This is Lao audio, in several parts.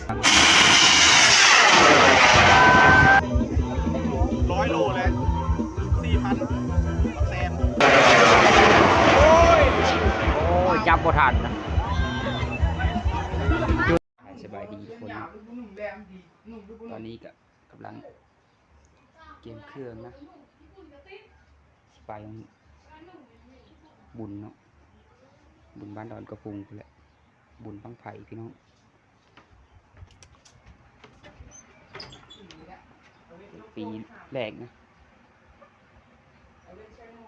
ຮ້ອຍໂລແລ້ວ ສີ່ພັນ ແສນ ໂອ້ຍ ຈັບບໍ່ທັນນະ. ສະບາຍດີທຸກຄົນ ຕອນນີ້ກະກຳລັງກຽມເຄື່ອງນະ ຊິໄປບຸນເນາະ ບຸນບ້ານດອນກະພຸງພຸ້ນແຫຼະ ບຸນບັ້ງໄຟພີ່ນ້ອງ. ເປັນປີແລກນະ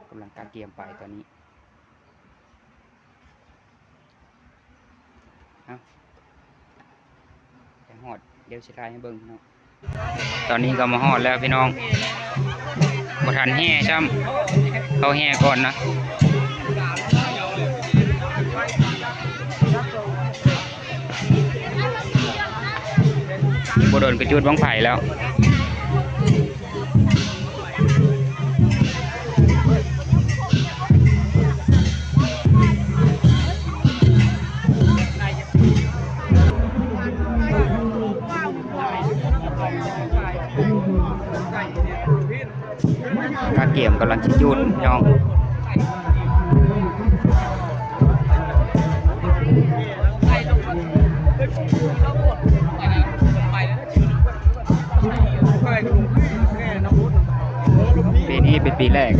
ກຳລັງກະກຽມໄປຕອນນີ້. ເອົ້າ ໄປຮອດ ດຽວຊິຖ່າຍໃຫ້ເບິ່ງເນາະ. ຕອນນີ້ກໍມາຮອດແລ້ວພີ່ນ້ອງ ບໍ່ທັນແຫ່ຊ້ຳ ເຂົ້າແຫ່ກ່ອນນະ. ອີກບໍ່ດົນກໍຈູດບັ້ງໄຟແລ້ວ. ກະກຽມກຳລັງຊິຈູດພີ່ນ້ອງ. ປີນີ້ເປັນປີແລກ.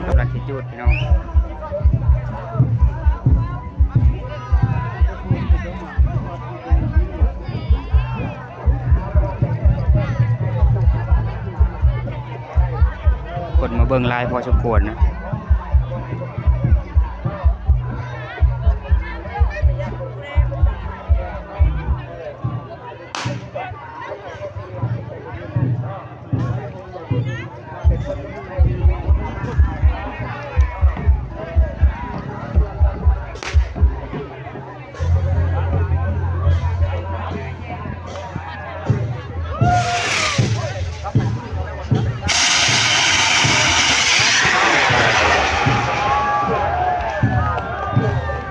ກຳລັງຊິຈູດພີ່ນ້ອງ. ຄົນມາເບິ່ງຫຼາຍພໍສົມຄວນນະ.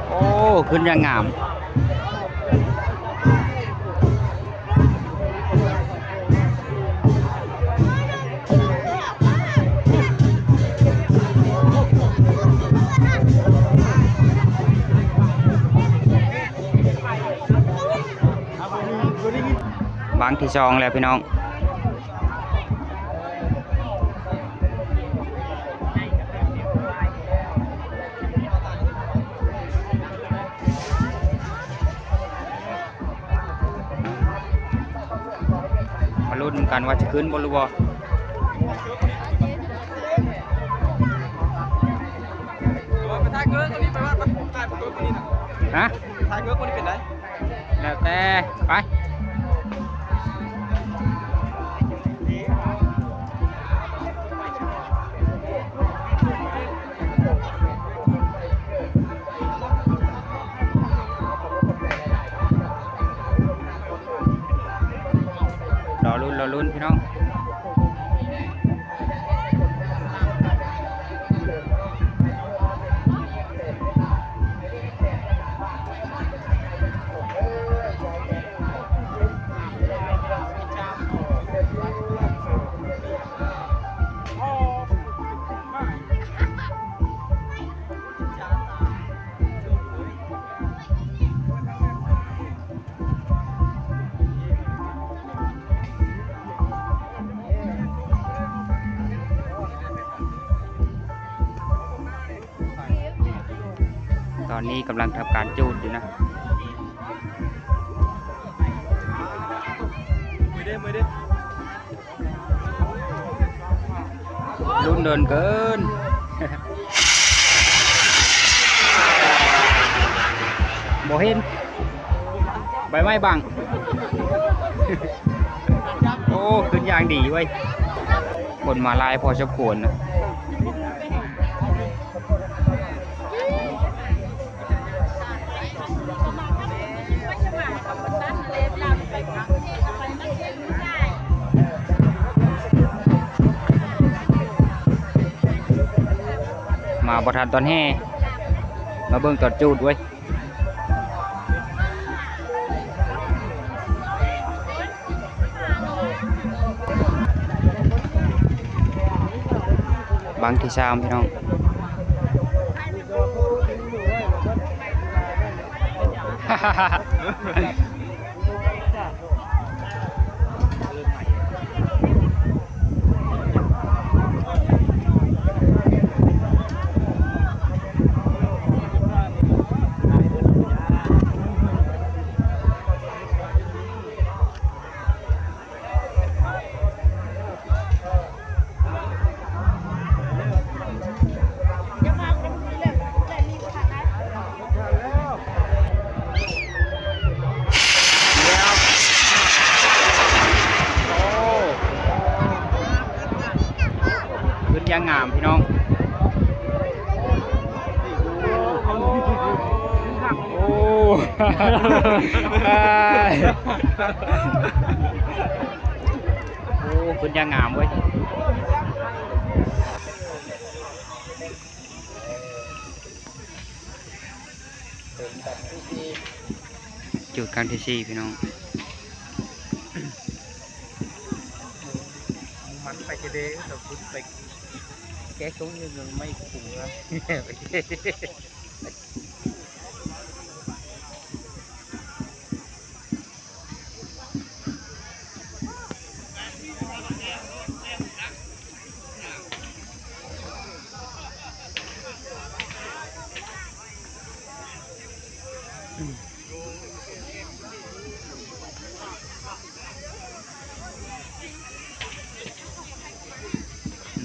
ໂອ້ ຂຶ້ນຢ່າງງາມ. ບັ້ງທີສອງແລ້ວພີ່ນ້ອງ. ມາລຸ້ນນຳກັນວ່າຈະຂຶ້ນບໍ່ ຫຼືບໍ່. ໄປຖ່າຍເກີນຕົວນີ້ ໄປວ່າໄປຖ່າຍເກີນຕົວນີ້ນະ. ຮະ? ຖ່າຍເກີນຕົວນີ້ເປັນໃດ? ແລ້ວແຕ່ ໄປ. ລໍລຸ້ນ ລໍລຸ້ນ ພີ່ນ້ອງ. ຕອນນີ້ກຳລັງທຳການຈູດຢູ່ນະ. ລຸ້ນດົນເກີນ. ບໍ່ເຫັນ ໃບໄມ້ບັງ. ໂອ້ ຂຶ້ນຢ່າງດີເວີຍ. ຄົນມາຫຼາຍພໍສົມຄວນນະ. ມາບໍ່ທັນຕອນແຫ່ ມາເບິ່ງຕອນຈູດເວີຍ. ບັ້ງທີສາມ ພີ່ນ້ອງ. ຂຶ້ນຢ່າງງາມ ພີ່ນ້ອງ. ໂອ້ ໂອ້ ຂຶ້ນຢ່າງງາມເວີຍ. ຈຸດຄັ້ງທີສີ່ ພີ່ນ້ອງ. ມັນໄປເດ ແກະຊົງຢູ່ ໄມ້ຂຸງນະ.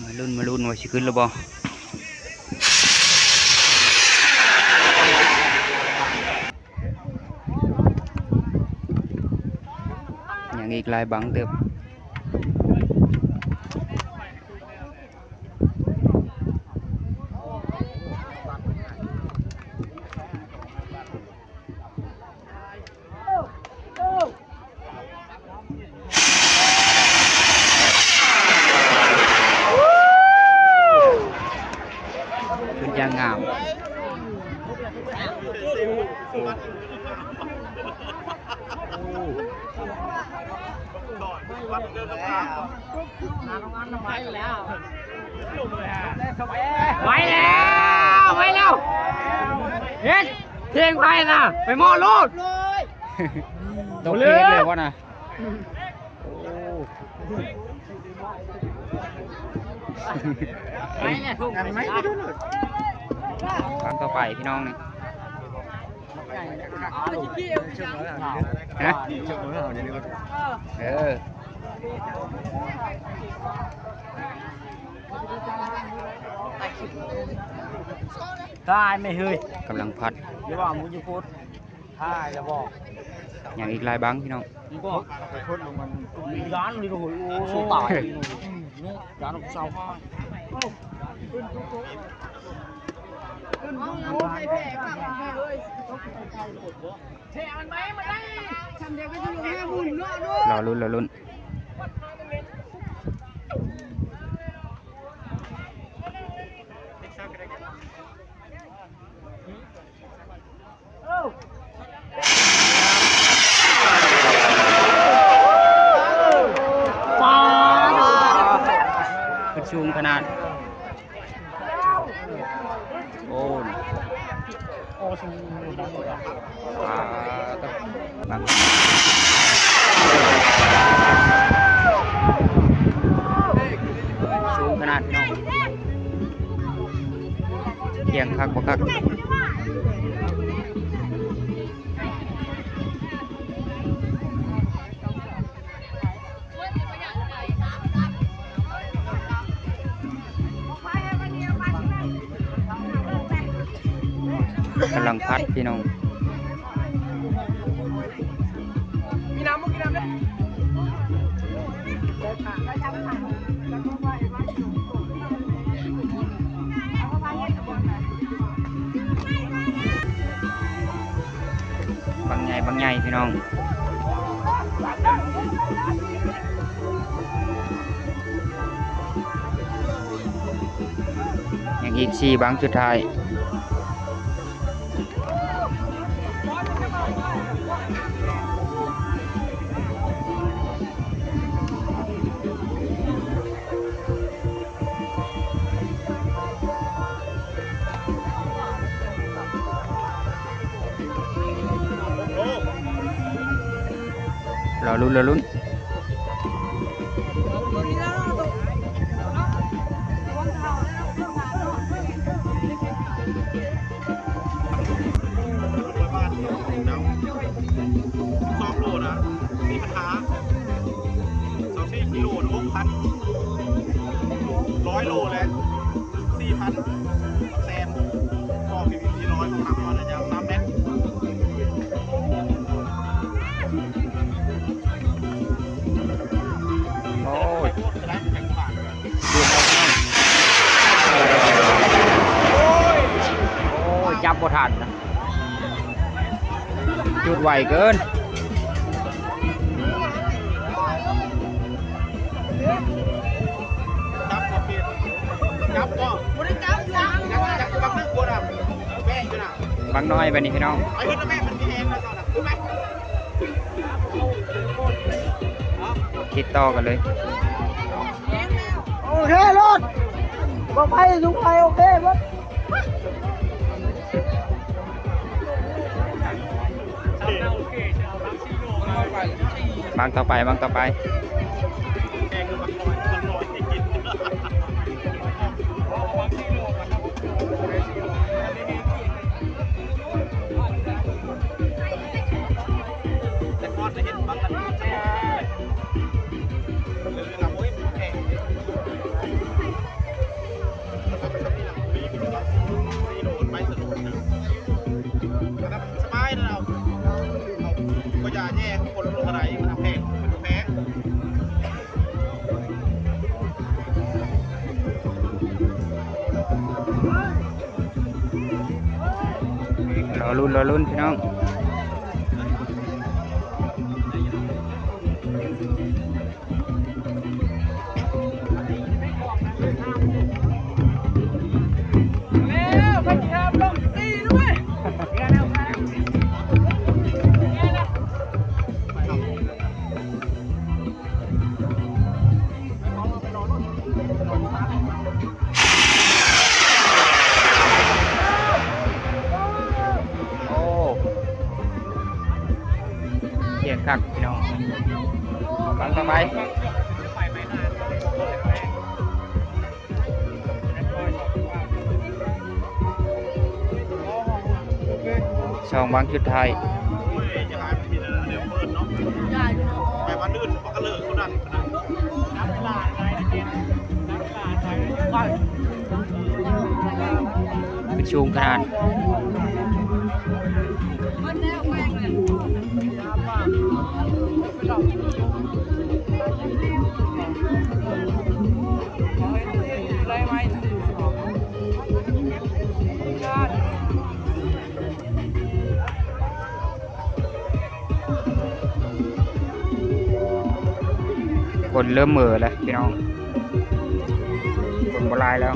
ມາລຸ້ນ ມາລຸ້ນວ່າຊິຂຶ້ນຫຼືບໍ່. ຍັງອີກຫຼາຍບັ້ງເຕີບ. ຂຶ້ນຢ່າງງາມ. ໄປແລ້ວ ໄປແລ້ວ ເຮັດ ເພງໃຜນະ ໄປໝໍໂລດ. ຕົກເພງເລີຍວະນະ. ໂອ້ ໄປແລ້ວ ຄັ້ງຕໍ່ໄປພີ່ນ້ອງນີ້. ຮະ? ເອີ ຕາຍແມ່ເຮີ້ຍ ກຳລັງພັດ ຢ່າວ່າໝູ່ຢູ່ພຸ້ນ ຕາຍແລ້ວບໍ່? ຍັງອີກຫຼາຍບັ້ງພີ່ນ້ອງ. ນີ້ບໍ່ ໄປໂທດລົງມັນ ຢ້ານນີ້ ໂອ້ຍ ໂອ້ ຕາຍ ຢ້ານຊາວຫ້າ. ລໍລຸ້ນ ລໍລຸ້ນ. ປາດ ຂຶ້ນສູງຂະໜາດ. ໂອ້ ໂອ້ ສູງ ປາດ ສູງຂະໜາດ ພີ່ນ້ອງ. ທ່ຽງຄັກບໍ່ຄັກ. ກຳລັງພັດພີ່ນ້ອງ. ມີນ້ຳບໍ່? ກິນນ້ຳເດີ້. ບັ້ງໃຫຍ່ພີ່ນ້ອງ. ຍັງອີກສີ່ບັ້ງສຸດທ້າຍ. ລໍລຸ້ນ ລໍລຸ້ນ. ສອງໂລນະ ສີ່ພັນຫ້າ ຊາວສີ່ກິໂລນະ ຫົກພັນ ຮ້ອຍໂລແຫຼະ ສີ່ພັນ ແສນ ກໍມີສີ່ຮ້ອຍ ສາມຮ້ອຍ ຍາວສາມແມັດ. ໂອ້ຍ ໂອ້ຍ ຈັບບໍ່ທັນນະ ຈຸດໄວເກີນ. ຈັບບໍ່ເປັນ ຈັບບໍ່ ບໍ່ໄດ້ຈັບ ຈັບ ຈັບບັກໜຶ່ງບໍ່ດຳ ແບະຢູ່ນະ ບັກນ້ອຍບາດນີ້ພີ່ນ້ອງ ໄປເຮັດແບະ ມັນຊິແຮງນະ ຄືແບະ ຕິດຕໍ່ກັນເລີຍ. ໂອເຄໂລດ ບໍ່ໄປ ສຸກໄປ ໂອເຄເບິດ. ບັ້ງຕໍ່ໄປ ບັ້ງຕໍ່ໄປ. ສະບາຍເນາະ ບໍ່ຢາກແຍ່ຄົນລົງເທົ່າໃດ ມັນແພງ ມັນແພງ. ລໍລຸ້ນ ລໍລຸ້ນ ພີ່ນ້ອງ. ໂອ້ ສຽງຄັກພີ່ນ້ອງ ບັ້ງຕໍ່ໄປ ສອງບັ້ງສຸດທ້າຍ. ມັນສູງຂະໜາດ ຄົນເລີ່ມເໝີແລ້ວພີ່ນ້ອງ ຄົນບໍ່ຫຼາຍແລ້ວ.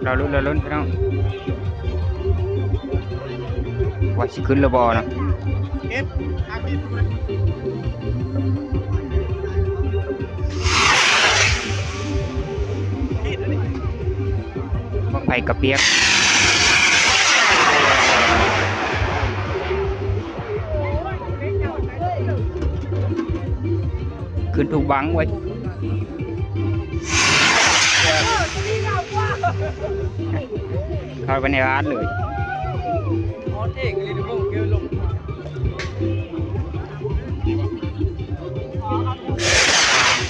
ລໍລຸ້ນ ລໍລຸ້ນ ພີ່ນ້ອງ ວ່າຊິຂຶ້ນຫຼືບໍ່ນະ. ບັ້ງໄຟກະປຽກ ຂຶ້ນທຸກບັ້ງເວີຍ ເຂົ້າໄປໃນຮ້ານເລີຍ. ອໍ ເທ່ອີ່ຫຼີເດີ ເບິ່ງວິວລົງ.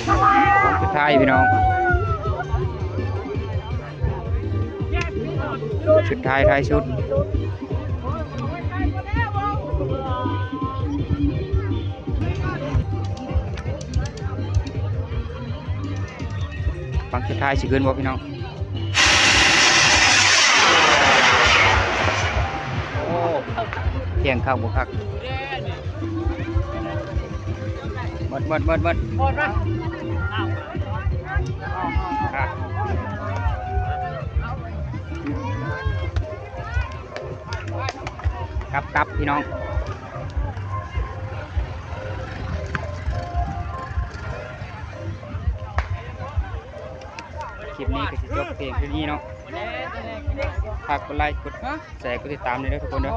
ສຸດທ້າຍພີ່ນ້ອງ ສຸດທ້າຍທ້າຍສຸດ ບັ້ງສຸດທ້າຍຊິຂຶ້ນບໍ່ພີ່ນ້ອງ? ໂອ້ ແຂ່ງເຂົ້າບໍ່ຄັກ ໝົດ ໝົດ ໝົດ ໝົດ ໝົດ ຄັກ ກັບ ກັບ ພີ່ນ້ອງ ຄລິບນີ້ກໍຊິຈົບພຽງເທົ່ານີ້ເນາະ ຝາກກົດໄລ ກົດແຊ ກົດຕິດຕາມແດ່ເດີທຸກຄົນເດີ.